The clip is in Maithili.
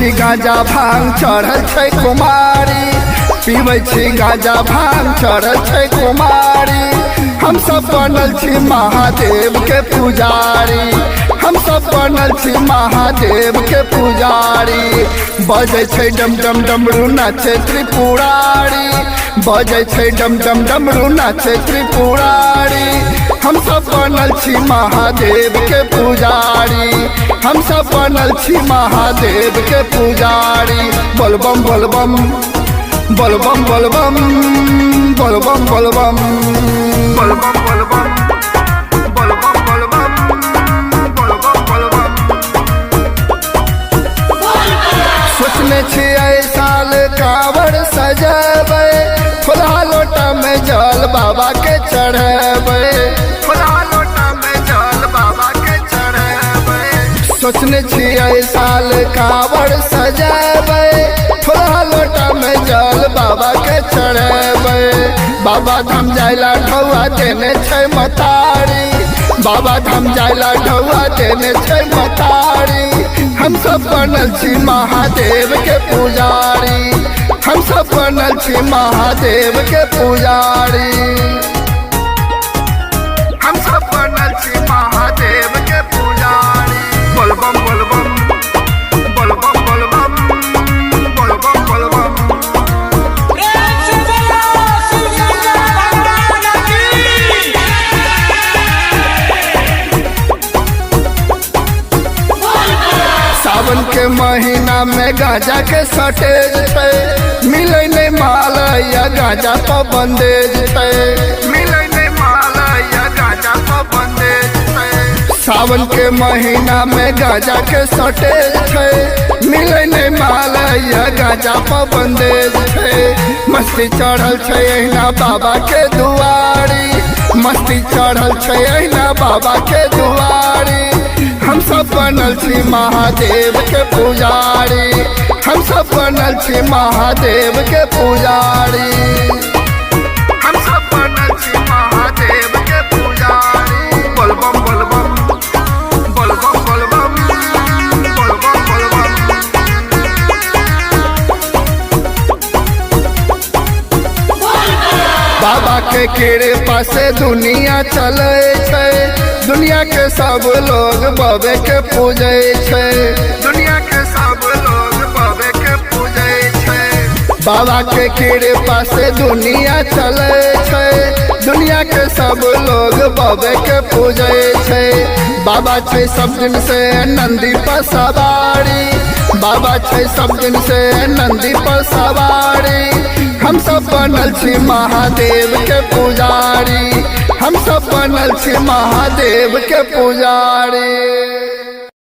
छी गांजा भांग चढ़ल छै कुमारी, पीबै छी गांजा भांग चढ़ल छै कुमारी। हम सब बनल छी महादेव के पुजारी, हम सब बनल छी महादेव के पुजारी। बजै छै डम डम डमरू नाचे त्रिपुरारी, बजै छै डम डम डमरू नाचे त्रिपुरारी। हम सब बनल छी महादेव के पुजारी, हम सब बनल छी महादेव के पुजारी। बोलबम बोलबम बोलबम बोलबम बोलबम बोलबम बोलबम बोलबम बोलबम बोलबम बोलबम बोलबम। सोचने छी एहि साल कांवर सजेबै, फुलहा लोटा में जल बाबा के चढ़ेबै, फुलहा लोटा में जल बाबा के चढ़ेबै। सोचने छी एहि साल कांवर सजेबै, फुलहा लोटा में जल बाबा के चढ़ेबै। बाबा धाम जाइला ढौआ देने छै मतारी, बाबा धाम जाइला ढौआ देने छै मतारी। हम सब बनल छी महादेव के पुजारी, हम सब बनल छी महादेव के पुजारी। हम सब बनल छी महादेव के पुजारी। बोलबम बोलबम बोलबम बोलबम बोलबम बोलबम। प्रेम से बोलो शिव शंकर भगवान की। सावन के महीना में गांजा के शॉर्टेज छै, मिलै नहीं माल या गांजा पर बंदेज छै, मिलै नहीं माल या गांजा पर बंदेज छै। सावन के महीना में गांजा के शॉर्टेज छै, मिलै नहीं माल या गांजा पर बंदेज छै। मस्ती चढ़ल छै अहिना बाबा के दुआरी, मस्ती चढ़ल छै अहिना बाबा के दुआरी। हम सब बनल छी महादेव के पुजारी, हम सब बनल छी महादेव के पुजारी। हम सब बनल छी महादेव के पुजारी। बोलबम बोलबम बोलबम बोलबम बोलबम बोलबम। बाबा के कृपा से दुनिया चलै छै, दुनिया के सब लोग बाबे के पूजै छै, दुनिया के सब लोग बाबे के पूजै छै। बाबा के कृपा से दुनिया चलै छै, दुनिया के सब लोग बाबे के पूजै छै। बाबा छै सब दिन से नंदी पर सवारी, बाबा छै सब दिन से नंदी पर सवारी। हम सब बनल छी महादेव के पुजारी, हम सब बनल छी महादेव के पुजारी।